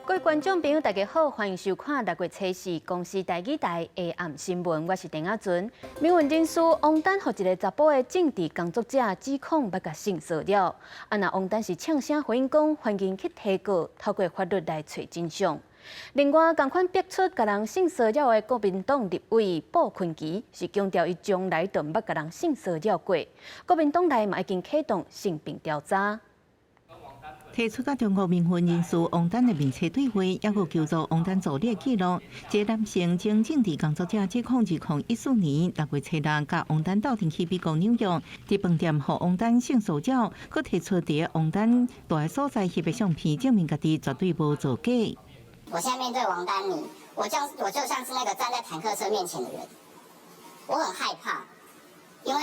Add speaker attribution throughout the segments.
Speaker 1: 各位觀眾朋友，大家好，歡迎收看六月初四公視台語台下暗新聞，我是鄭亞純。民運人士王丹予一个查埔的政治工作者指控欲共性騷擾，啊若王丹是嗆聲回應講，歡迎去提告，透過法律來揣真相。另外，仝款逼出共人性騷擾的國民黨立委布坤琪，是強調伊從來就毋捌共人性騷擾過。國民黨內嘛已經啟動性平調查。
Speaker 2: 提出佮中國民運人士王丹的面冊對話，抑閣求助王丹助理的記錄。這個男性前政治工作者指控2014年6月初六，佮王丹鬥陣去美國紐約，佇飯店予王丹性騷擾，閣提出佇王丹蹛的所在翕的相片，證明家己絕對無造假。
Speaker 3: 我現在面對王丹妮，我就像是那個站在坦克車面前的人，我很害怕，因為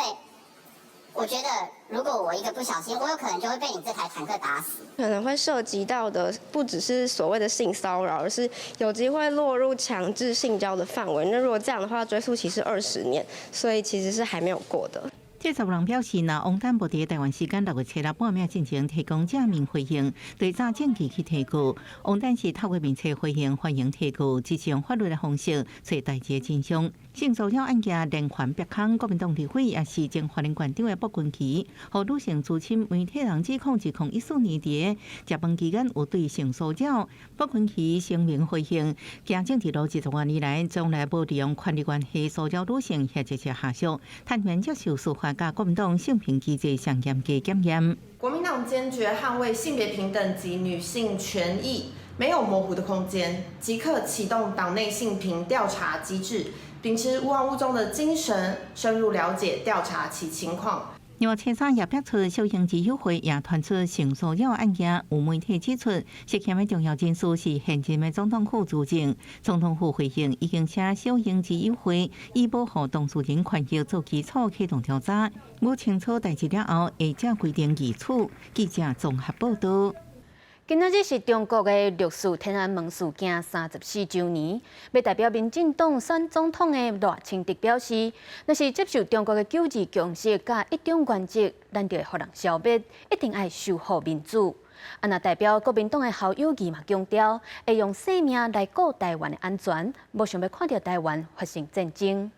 Speaker 3: 我覺得如果我一個不小心，我有可能就會被你這台坦克打死。
Speaker 4: 可能會涉及到的不只是所謂的性騷擾，而是有機會落入強制性交的範圍。那如果這樣的話，追訴期是20年，所以其實是還沒有過的。
Speaker 2: 這查某人表示，若王丹無佇台灣時間6月初六半暝進前提供正面回應，對早證據去提告。王丹是透過面冊回應，歡迎提告，支持用法律的方式揣代誌的真相。性騷擾案件連環逼空，國民黨立委也是前花蓮縣長的傅崑萁，予女性資深媒體人指控2014年佇食飯期間有對性騷擾。傅崑萁聲明回應，行政治路20多年來，從來無利用權力關係騷擾女性或者是下屬，坦然接受司法佮國民黨性平機制上嚴格檢驗。
Speaker 5: 國民黨堅決捍衛性別平等及女性權益，沒有模糊的空間，即刻啟動黨內性平調查機制，秉持勿忘勿縱的精神，深入了解調查其情況。
Speaker 2: 另外，車三也逼出小英之友會也傳出性騷擾案件，有媒體指出，涉嫌的重要人士是現任的總統府資政。總統府回應已經請小英之友會以保護當事人權益做基礎啟動調查，無清楚代誌了後會照規定議處。記者綜合報道。
Speaker 1: 今仔日是中國的六四天安門事件34週年，欲代表民進黨選總統的賴清德表示，若是接受中國的九二共識佮一中原則，咱就會予人消滅，一定愛守護民主。啊，若代表國民黨的侯友宜嘛強調，會用性命來顧台灣的安全，無想欲看著台灣發生戰爭。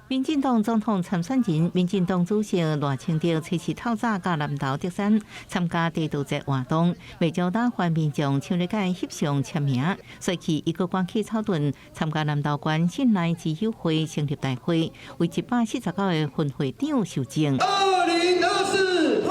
Speaker 2: 民進黨總統參選人、民進黨主席賴清德，初四透早到南投竹山參加地道節活動，袂少打發民眾搶咧共伊翕相簽名。隨去伊閣趕去草屯參加南投縣信賴之友會成立大會，為149個分會長受證。
Speaker 6: 2024，團結一致。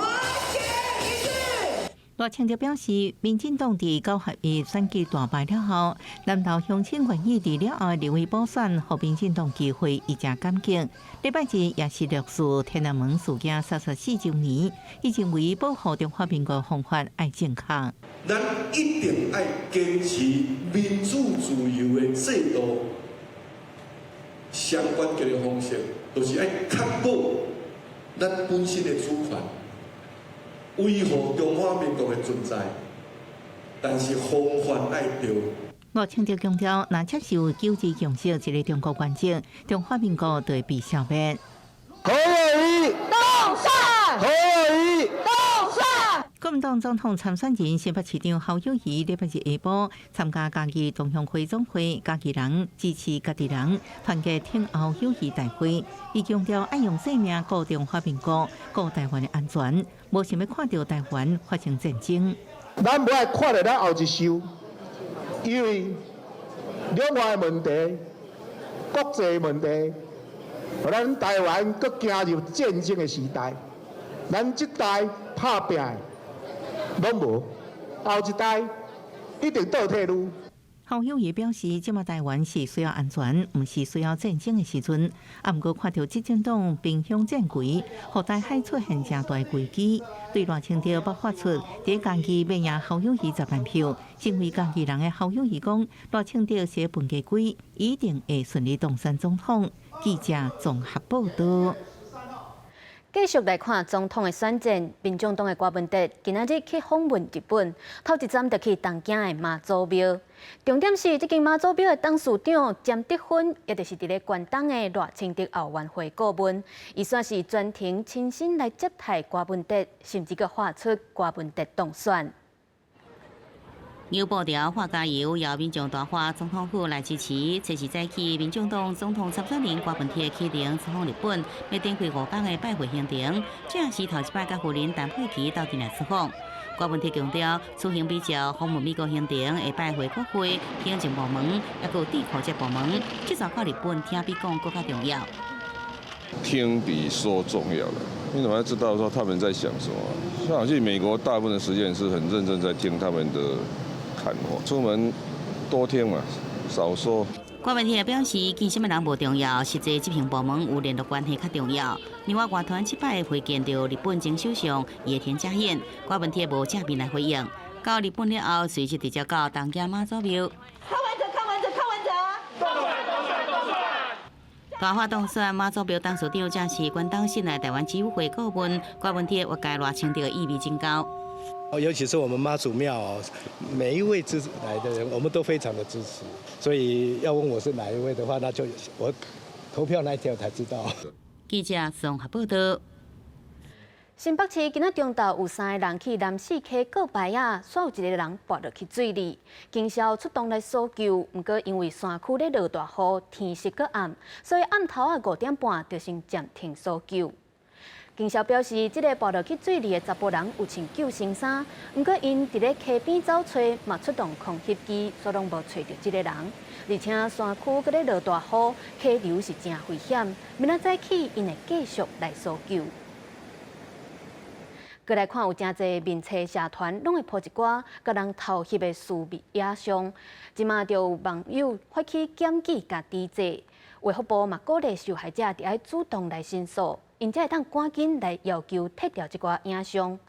Speaker 2: 賴清德表示，民進黨佇9合1選舉大敗了後，南投鄉親願意佇了後立委補選，予民進黨機會，伊誠感激。禮拜日也是六四天安門事件34週年，伊認為保護中華民國方法愛正確。
Speaker 6: 咱一定愛堅持民主自由的制度，相關鍵的方式，就是愛確保咱本身的主權。維護中華民國的存在，但是方法愛對。
Speaker 2: 賴清德強調，若接受九二共識這个中國原則，中華民國就會被消滅。
Speaker 6: 侯友宜
Speaker 7: 當選，
Speaker 6: 侯友宜
Speaker 7: 當選。
Speaker 2: 國民黨總統參選人新北市長侯友宜禮拜日下晡參加嘉義同鄉會總會，嘉義人支持家己人，團結挺侯友宜大會。伊強調愛用性命顧中華民國、顧台灣的安全，無想欲看著台灣發生戰爭。
Speaker 8: 咱無愛看著咱後一世，因為兩岸的問題、國際問題，予咱台灣閣走入戰爭的時代。咱這代拍拚的攏無，後一代一定倒退嚕。
Speaker 2: 侯友宜表示，這馬台灣是需要安全，毋是需要戰爭的時陣。啊，毋過看著執政黨兵凶戰危，予台海出現誠大危機。對賴清德捌發出佇嘉義欲贏侯友宜10萬票，身為嘉義人的侯友宜講，賴清德是分家鬼，一定會順利當選總統。記者綜合報道。
Speaker 1: 繼續來看總統的選戰，民眾黨的柯文哲今仔日去訪問日本，頭一站就去東京的媽祖廟。重點是這間媽祖廟的董事長詹德芬，也就是佇咧關東的賴清德後援會顧問，伊算是專程親身來接待柯文哲，甚至閣喊出柯文哲當選。
Speaker 9: 牛步調畫加油，邀民眾大華總統府來支持。這是早起民眾黨總統參選人郭文鐵啟程出訪日本，欲展開5天的拜會行程。這是頭一擺佮夫人陳佩琪鬥陣來出訪。郭文鐵強調，此行比照訪問美國行程，會拜會國會、行政部門，抑閣有智庫這部門。這次到日本聽比講閣較重要。
Speaker 10: 聽比說重要了，你怎麼知道說他們在想什麼？像去美國，大部分的時間是很認真在聽他們的看法。出門多聽嘛，少說。
Speaker 9: 郭文鐵表示，見啥物人無重要，實際執行部門有聯絡關係較重要。另外，外團這擺會見著日本前首相野田佳彥，郭文鐵無正面來回應。到日本了後，隨即直接到東京媽祖廟。
Speaker 7: 柯文哲，柯文哲，柯文哲。
Speaker 9: 大華當選媽祖廟董事長，正是關東新來台灣諮會顧問郭文鐵，外界賴清德意味真高。
Speaker 11: 尤其是我們媽祖廟哦，每一位支持來的人，我們都非常的支持。所以要問我是哪一位的話，那就我投票那一天才知道。
Speaker 9: 記者綜合報道。
Speaker 1: 新北市今仔中晝有三个人去南勢溪過排仔，煞有一个人跋落去水裡，警消出動來搜救，毋過因為山區咧落大雨，天色閣暗，所以暗頭仔5點半就先暫停搜救。警消表示，這个跋落去水裡的查埔人有穿救生衫，毋過𪜶佇咧溪邊走揣，嘛出動空翕機，煞攏無揣著這个人。而且山區閣咧落大雨，溪流是誠危險，明仔早起𪜶會繼續來搜救。閣來看，有誠濟面冊社團攏會 po 一寡共人偷翕的私密影像，這馬就有網友發起檢舉佮抵制。衛福部嘛鼓勵受害者著愛主動來申訴，𪜶才會當趕緊來要求撤掉這寡影像。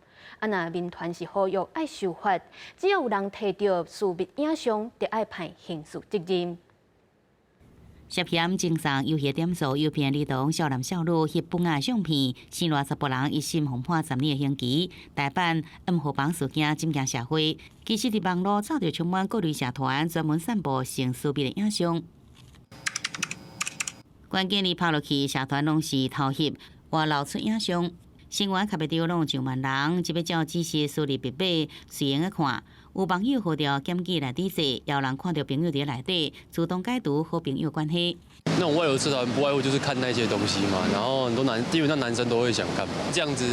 Speaker 1: 啊，若民團是呼籲愛修法，只要有人提著私密影像，就愛判刑事責任。
Speaker 9: 涉嫌贈送遊戲點數誘騙兒童少男少女翕本仔相片，生偌查埔人一審予判10年的刑期。大阪毋號房事件震驚社會，其實佇網路早就充滿各類社團專門散布性私密的影像。關鍵你拍落去，社團攏是偷翕或流出影像，成員較袂著攏上萬人，這欲照指示輸入密碼，隨用去看。有網友號召檢舉來抵制，有人看著朋友佇內底，主動解除好朋友關係。
Speaker 12: 那種外流社團不外乎就是看那些東西嘛，然後很多男，基本上男生都會想看嘛。這樣子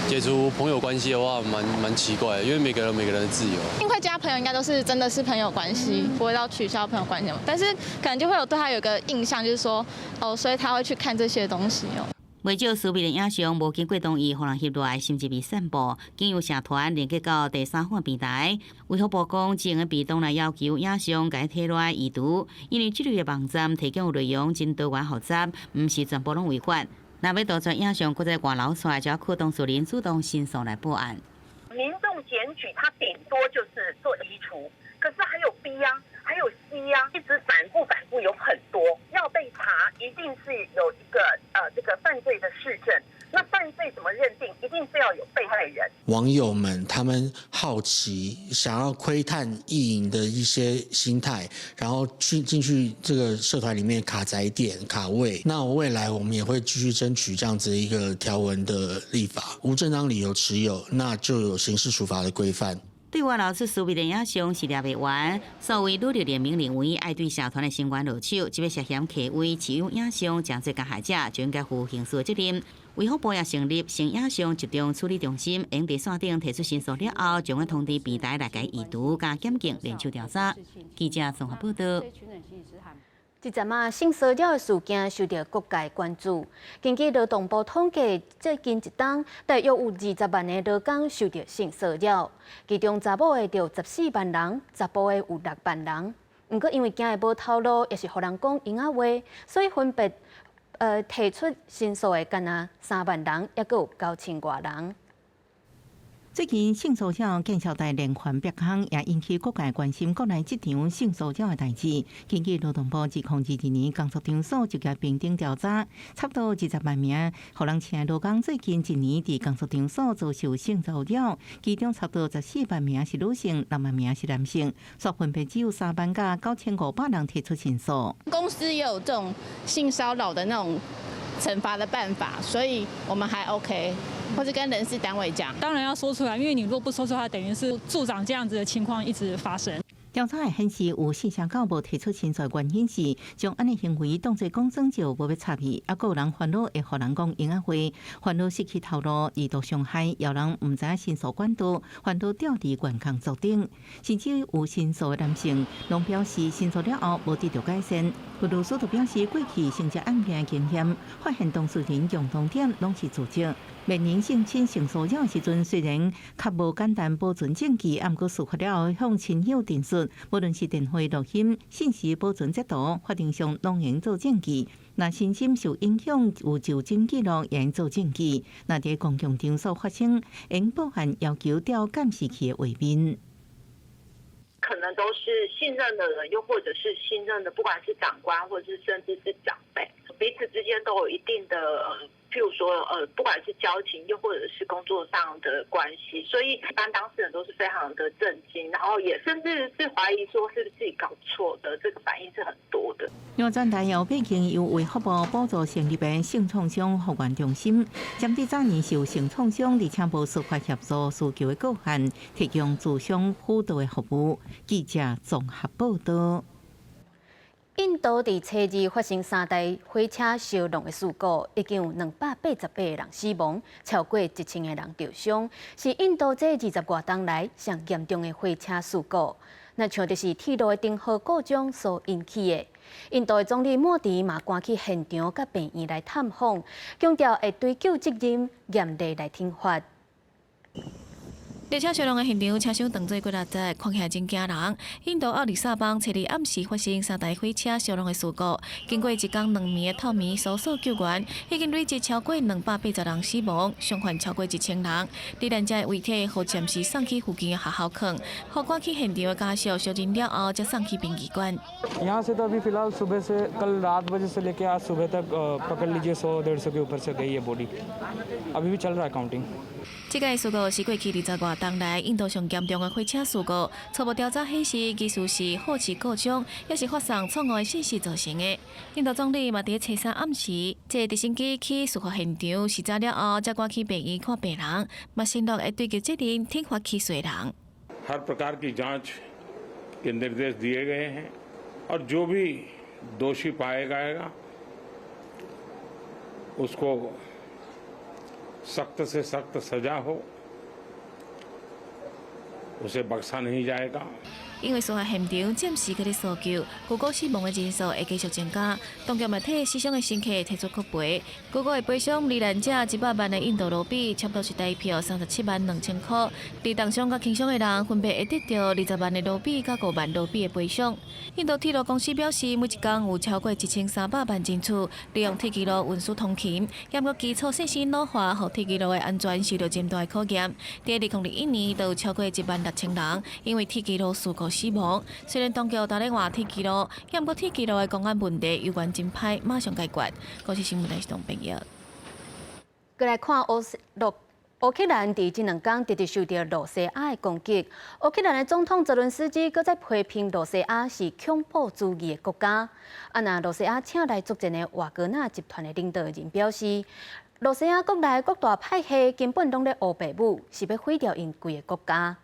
Speaker 12: 解除朋友關係的話，蠻奇怪的，因為每個人每個人的自由。
Speaker 13: 因為加朋友應該都是真的是朋友關係，不會到取消朋友關係，但是可能就會有對他有個印象，就是說，哦，所以他會去看這些東西哦。
Speaker 9: 袂少私密的影像無經過同意，予人翕落來，甚至被散布，經由社團連結到第三方平台。衛福部講，只會被動來要求影像共提落來移除，因為這類的網站提供內容真多元複雜，毋是全部攏違法。若欲杜絕影像閣再外流出來，就要靠當事人主動申訴來報案。
Speaker 14: 民眾檢舉，他頂多就是做移除，可是還有 B 啊，還有 C 啊，一直反覆反覆有很多要被查，一定是有一個這個犯罪的事證。那犯罪怎麼認定？一定是要有被害人。
Speaker 15: 網友們他們好奇，想要窺探意淫的一些心態，然後去進去這個社團裡面卡載點卡位。那未來我們也會繼續爭取這樣子一個條文的立法，無正當理由持有，那就有刑事處罰的規範。
Speaker 9: 對外流出私密的影像是掠袂完，所謂女力聯盟認為，愛對社團的成員落手，這欲涉嫌客位持有影像，成做加害者，就應該負刑事責任。衛福部也成立性影像集中處理中心，會佇線頂提出申訴了後，將會通知平台來共移除佮檢警聯手調查。記者綜合報道。
Speaker 1: 這陣仔性騷擾的事件受到各界關注。根據勞動部統計，最近一冬大約有20萬个勞工受著性騷擾，其中查某的就14萬人，查埔的有6萬人。毋過因為驚會無頭路，抑是予人講閒仔話，所以分別提出申訴的，干焦3萬人，抑閣有9000外人。
Speaker 2: 最近性騷擾見效在連環曝光，也引起各界關心國內職場性騷擾的代誌。根據勞動部2022年工作場所就業平等調查，差不多20萬名予人請的勞工最近一年佇工作場所遭受性騷擾，其中差不多14萬名是女性，6萬名是男性，煞分別只有3萬佮9500人提出申訴。
Speaker 13: 公司也有這種性騷擾的那種懲罰的辦法，所以我們還 OK。或者跟人事單位講？
Speaker 16: 當然要說出來，因為你若不說出來，等於是助長這樣子的情況一直發生。
Speaker 2: 調查顯示，有4成9無提出申訴，原因是將按呢行為當作講耍笑，無欲插伊。啊，閣有人煩惱會予人講閒仔話，煩惱失去頭路，二度傷害，有人毋知影申訴管道，煩惱調離員工組等。甚至有申訴的男性，攏表示申訴了後無得到改善。有律師就表示，過去性侵案件的經驗，發現當事人共同點攏是自責。面臨性侵、性騷擾的時陣，雖然較無簡單保存證據，毋過事發了後向親友陳述，無論是電話錄音、信息保存截圖，法庭上攏會做證據。若身心受影響，有就診記錄也做證據。若佇公共場所發生，應報案要求調監視器的畫面。
Speaker 17: 可能都是信任的人，又或者是信任的，不管是長官，或者是甚至是長輩，彼此之間都有一定的，譬如說，不管是交情，又或者是工作上的關係，所以一般當事人都是非常的震驚，然後也甚至是懷疑說是不是自己搞錯的，這個反應是很多的。
Speaker 2: 另外，轉台由北京由衛福部補助成立的性創傷復原中心，針對早年受性創傷而且無司法協助需求的個案，提供諮商輔導的服務。記者綜合報道。
Speaker 1: 印度佇初二發生三台火車燒熔的事故，已經有288個人死亡，超過1000個人受傷，是印度這20外冬來上嚴重的火車事故。那像就是鐵路的燈號故障所引起的。印度的總理莫迪嘛趕去現場佮病院來探訪，強調會追究責任，嚴厲來懲罰。
Speaker 18: 列車燒熔的現場，車廂當作幾若節，看起來真驚人。印度奧里薩邦初二暗時發生三台火車燒熔的事故，經過一工兩暝的透明搜索救援，已經累計超過280人死亡，傷患超過1000人。罹難者的遺體予暫時送去附近的學校囥，予趕去現場的家屬相認了後，才送去殯儀館。
Speaker 19: यहाँ से तो अभी फिलहाल सुबह से कल रात बजे से लेके आज सुबह तक पकड़ लीजिए 100-150 के ऊपर से गई है बॉडी, अभी भी चल रहा है काउंटिंग。
Speaker 18: 這個事故是過去20外冬來印度上嚴重的火車事故。初步調查顯示，疑似是火池故障，抑是發送錯誤的信息造成的。印度總理嘛佇初三暗時，坐直升機去事發現場視察了後，才趕去病院看病人，嘛承諾會追究責任，懲罰起訴人。
Speaker 20: हर प्रकार की जांच के निर्देश दिए गए हैं और जो भी दोषी पाया जाएगा उसको सख्त से सख्त सजा हो, उसे बख्शा नहीं जाएगा。
Speaker 18: 因為事發現場暫時閣咧搜救，預估死亡的人數會繼續增加。當局嘛替死傷的乘客提出國賠，預估會賠償罹難者100萬的印度盧比，差不多是台票37萬2千塊。佇重傷佮輕傷的人分別會得著20萬的盧比佮5萬盧比的賠償。印度鐵路公司表示，每一工有超過1300萬人次利用鐵軌路運輸通勤，毋過基礎設施老化，予鐵軌路的安全受到真大的考驗。佇2021年，就有超過1萬6千人因為鐵軌路事故死亡。雖然當局大力換鐵軌路，毋過鐵軌路的公安問題猶原真歹，馬上解決。公視新聞台是東編譯。
Speaker 1: 過來看烏克蘭佇這兩工直直受著羅西亞的攻擊。烏克蘭的總統澤倫斯基閣再批評羅西亞是恐怖主義的國家。啊，若羅西亞請來作戰的瓦格納集團的領導人表示，羅西亞國內各大派系根本攏咧烏白舞，是欲毀掉𪜶規个國家。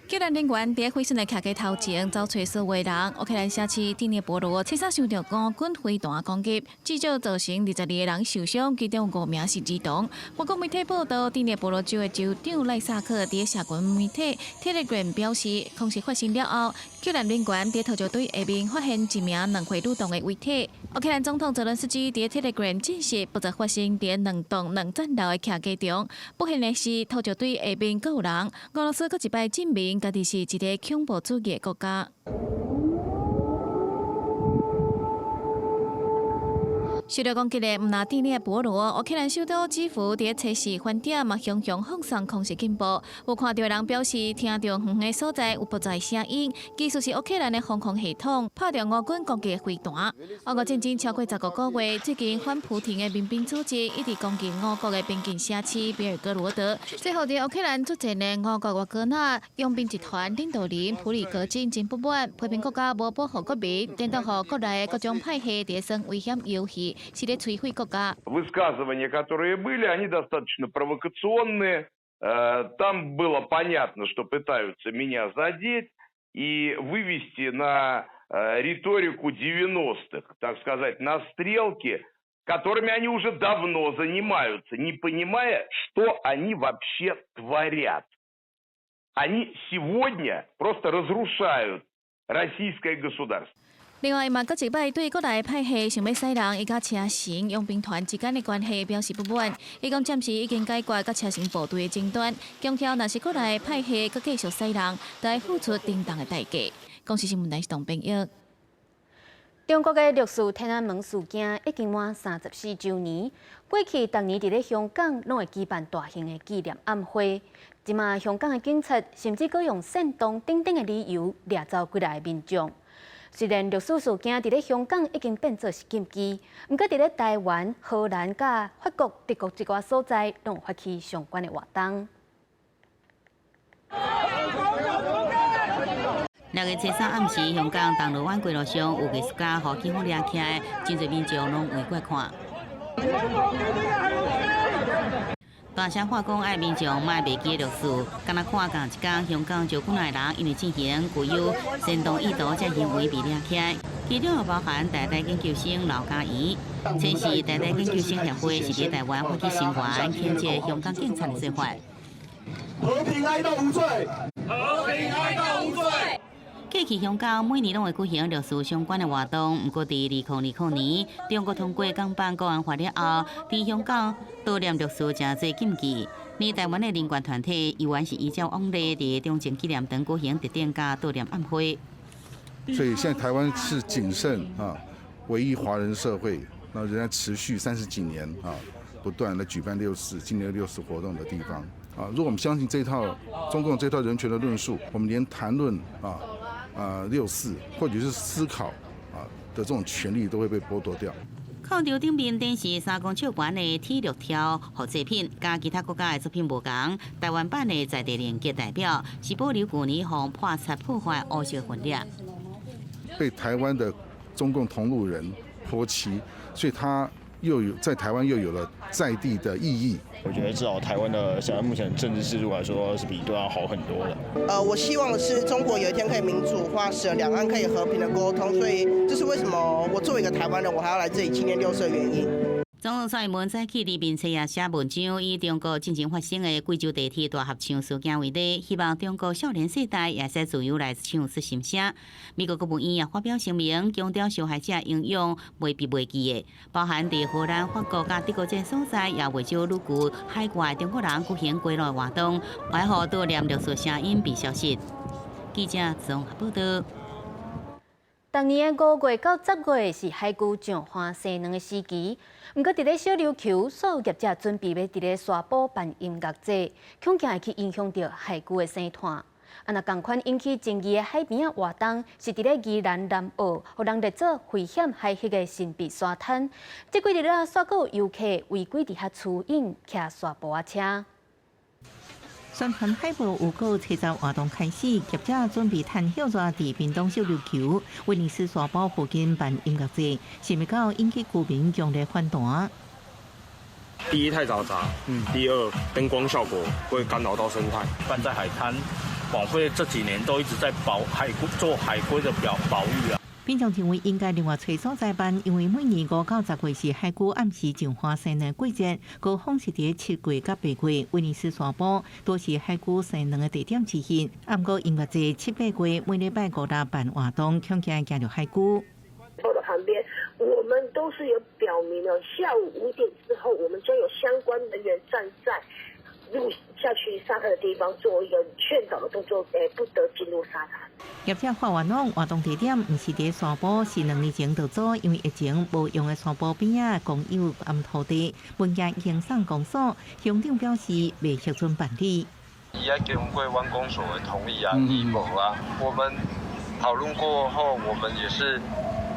Speaker 18: 救援人員佇毀損的徛家頭前走揣所有人。烏克蘭城市第聶伯羅初三受著烏軍飛彈攻擊，至少造成22個人受傷，其中5名是兒童。外國媒體報道，第聶伯羅州的州長賴薩克佇社群媒體 Telegram 表示，空襲發生了後，救援人員佇塗石堆下面發現一名兩歲女童的遺體。烏克蘭總統澤倫斯基佇 Telegram 證實，爆炸發生佇兩棟兩層樓的徛家中。不幸的是，塗石堆下面閣有人。俄羅斯閣一擺證明，家己是一个恐怖主義的國家。受著攻擊的毋但第聶伯羅，烏克蘭首都基輔佇初四飯點嘛，雄雄放送空襲警報。有看著的人表示，聽著遠遠的所在有爆炸聲音，其實是烏克蘭的防空系統拍著烏軍攻擊的飛彈。烏俄戰爭超過15個月，最近反普廷的民兵組織一直攻擊烏國的邊境城市別爾哥羅德。最後，佇烏克蘭作戰的烏國瓦格納傭兵集團領導人普里戈金真不滿，批評國家無保護國民，顛倒予國內的各種派系佇耍危險遊戲。是咧摧毀國家。
Speaker 20: Высказывания, которые были, они достаточно провокационные. Там было понятно, что пытаются меня задеть и вывести на риторику 90-х, так сказать, на стрелки, которыми они уже давно занимаются, не понимая, что они вообще творят. Они сегодня просто разрушают российское государство.
Speaker 18: 另外，嘛，閣一擺對國內派系想欲使人，伊佮車臣傭兵團之間的關係表示不滿。伊講暫時已經解決佮車臣部隊的爭端，強調若是國內派系閣繼續使人，就會付出沉重的代價。公視新聞台是董編譯。
Speaker 1: 中國的六四天安門事件已經滿34週年，過去逐年佇咧香港攏會舉辦大型的紀念晚會。這馬香港的警察甚至閣用煽動等等的理由掠走幾若个民眾。雖然六四事件佇咧香港已經變做是禁忌，毋過佇咧台灣、荷蘭、佮法國、德國這寡所在，攏有發起相關的活動。
Speaker 9: 6月初三暗時，香港銅鑼灣街路上有藝術家予警方掠起來，真濟民眾攏圍過來看。大聲喊講愛民眾莫袂記六四，敢若看仝一工，香港就幾若个人因為進行具有煽動意圖這行為被掠起來，其中包含台大研究生劉家怡。這是台大研究生協會是佇台灣發起聲援，譴責香港警察的做法。
Speaker 8: 和平哀悼無罪，
Speaker 21: 和平哀悼無罪。
Speaker 9: 過去香港每年攏會舉行六四相關的活動，毋過佇2020年，中國通過港版國安法了後，佇香港悼念六四成做禁忌。連台灣的人權團體猶原是依照往例，佇中正紀念堂舉行特典佮悼念晚會。
Speaker 22: 所以現在台灣是僅剩啊，唯一華人社會，那仍然持續30幾年啊，不斷來舉辦六四紀念六四活動的地方啊。如果我們相信這套中共這套人權的論述，我們連談論啊六四或者是思考啊的這種權利都會被剝奪掉。
Speaker 9: 空場頂面展示3公尺懸的鐵陸雕複製品，佮其他國家的作品無仝。台灣版的在地連結代表是保留舊年予潑漆破壞烏色痕跡。
Speaker 22: 被台灣的中共同路人潑漆，所以他又有在台灣又有了在地的意義。
Speaker 23: 我覺得至少台灣的現在目前政治制度來說是比對岸好很多的。
Speaker 24: 我希望的是中國有一天可以民主化，使兩岸可以和平的溝通，所以這是為什麼我作為一個台灣人，我還要來這裡紀念六四的原因。
Speaker 9: 總統蔡英文早起佇面冊也寫文章，以中國進前發生的貴州地鐵大合唱事件為例，希望中國少年世代也使自由來唱出心聲。美國國務院也發表聲明，強調受害者永遠袂被袂記的，包含佇荷蘭、法國佮德國這所在，也袂少旅居海外中國人舉行街路活動，維護悼念六四聲音被消失。記者綜合報道。
Speaker 1: 逐年的5月到10月是海龜上花生卵的時期，毋過佇咧小琉球，所有業者準備欲佇咧沙埔辦音樂節，恐驚會去影響著海龜的生態。啊，若仝款引起爭議的海邊仔活動，是佇咧宜蘭南澳，予人列做危險海域的神秘沙灘。這幾日啊，煞閣有遊客違規佇遐取影、騎沙埔仔車。
Speaker 2: 宣傳海報預告七十活動開始，業者準備趁歇熱佇屏東小琉球威尼斯沙埔附近辦音樂節，想袂到引起居民強烈反彈。
Speaker 25: 第一太嘈雜，第二燈光效果會干擾到生態。
Speaker 26: 辦在海灘，保會這幾年都一直在保海龜，做海龜的保育啊。
Speaker 2: 民眾認為應該另外揣所在辦，因為每年5到10月是海龜暗時上花生的季節，高峰是佇7月佮8月，威尼斯沙埔都是海龜生卵的地點之一。毋過音樂節7、8月每禮拜五六辦活動，恐驚驚著海龜。
Speaker 27: 的旁邊，我們都是有表明了，下午5點之後，我們將有相關人員站在入下去沙灘的地方做一個勸導的動作，不得進入沙灘。
Speaker 2: 業者發話講，活動地點毋是佇沙埔，是2年前就做，因為疫情無用的沙埔邊仔公有暗土地，文件已經送公所，鄉長表示未核准辦理。
Speaker 28: 伊愛經過灣公所的同意啊，伊無啊，我們討論過後，我們也是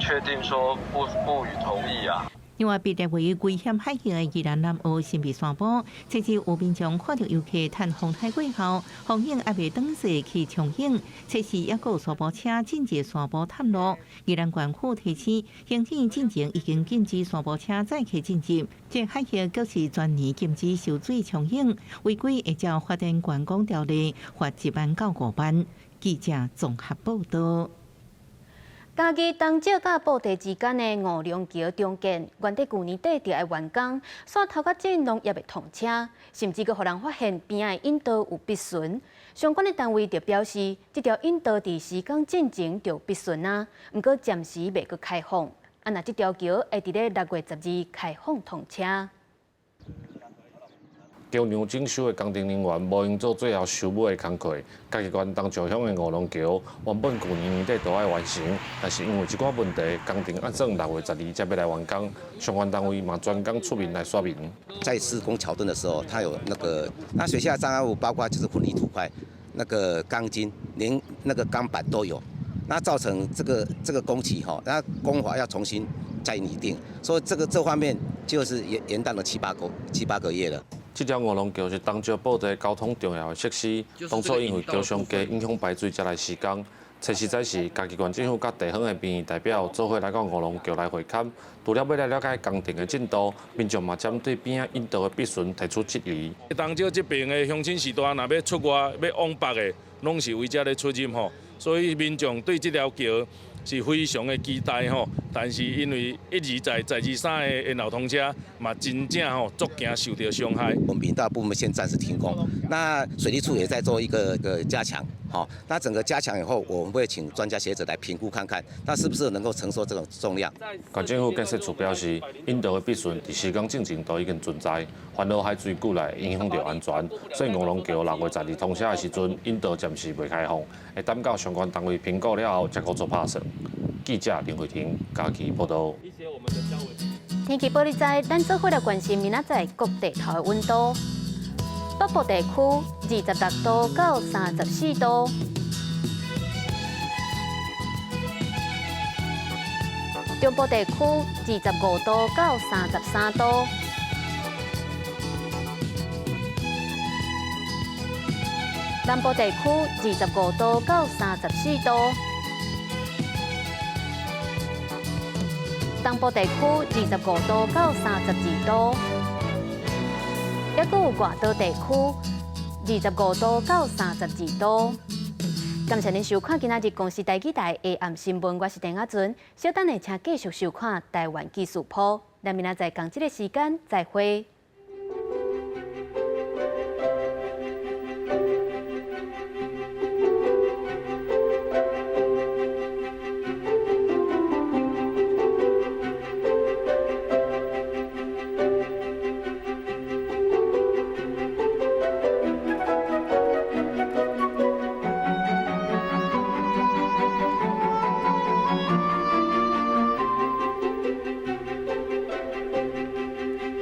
Speaker 28: 確定說不予同意啊。
Speaker 2: 另外，被列為危險海域的宜蘭南澳神秘山坡，這次有民眾看著遊客趁風颱過後，風景猶未轉勢去衝湧，這時猶閣有沙埔車進入山坡探路。宜蘭縣府提醒，行天進前已經禁止沙埔車載客進入。這海域閣是全年禁止泅水衝湧，違規會照發電觀光條例罰1萬到5萬。記者綜合報道。
Speaker 1: 嘉義東石佮布袋之間的五龍橋重建，原底舊年底就愛完工，煞拖甲這攏猶未通車，甚至閣予人發現邊仔的引道有筆損。相關的單位就表示，這條引道佇施工進前就有筆損啊，毋過暫時袂閣開放。啊，若這條橋會佇咧6月12開放通車。
Speaker 3: 橋梁整修的工程人員無閒做最後收尾的工課。嘉義縣東石鄉的五龍橋原本舊年年底就愛完成，但是因為這寡問題，工程按算6月12才欲來完工。相關單位嘛專工出面來說明。
Speaker 4: 在施工橋墩的時候，它有那個那水下障礙物，包括就是混凝土塊、那個鋼筋，連那個鋼板都有，那造成這個工期哈，那工法要重新再擬定，所以這個這方面就是延宕了七八個月了。
Speaker 3: 這條五龍橋是東石布袋交通重要的設施，當初因為橋上低影響排水才來施工。初四早時，嘉義縣政府佮地方的民意代表做伙來到五龍橋來會勘，除了欲來了解工程的進度，民眾嘛針對邊仔引道的筆損提出質疑。
Speaker 5: 東石這邊的鄉親序大，若欲出外欲往北的，攏是為這咧出入吼，所以民眾對這條橋是非常的期待吼。但是因為一而再、再而三的延後通車，嘛真正吼足驚受著傷害。
Speaker 4: 我們引道部分先暫時停工，那水利處也在做一個加強，好，那整個加強以後，我們會請專家學者來評估看看，那是不是能夠承受這種重量。
Speaker 3: 縣政府建設處表示，引道的筆損佇施工進前都已經存在，煩惱海水久來影響著安全，所以五龍橋6月12通車的時陣，引道暫時袂開放，會等到相關單位評估了後，才閣做拍算。記者林慧婷嘉義報導。
Speaker 1: 天氣報你知，咱做伙來關心明仔載各地頭的溫度。北部地區26度到34度，中部地區25度到33度，南部地區25度到34度，東部地區25度到32度，猶閣有外島地區25度到32度。感謝您收看今仔日公視台語台下暗新聞，我是鄭亞純。稍等下，請繼續收看台灣記事簿。咱明仔載仝這个時間再會。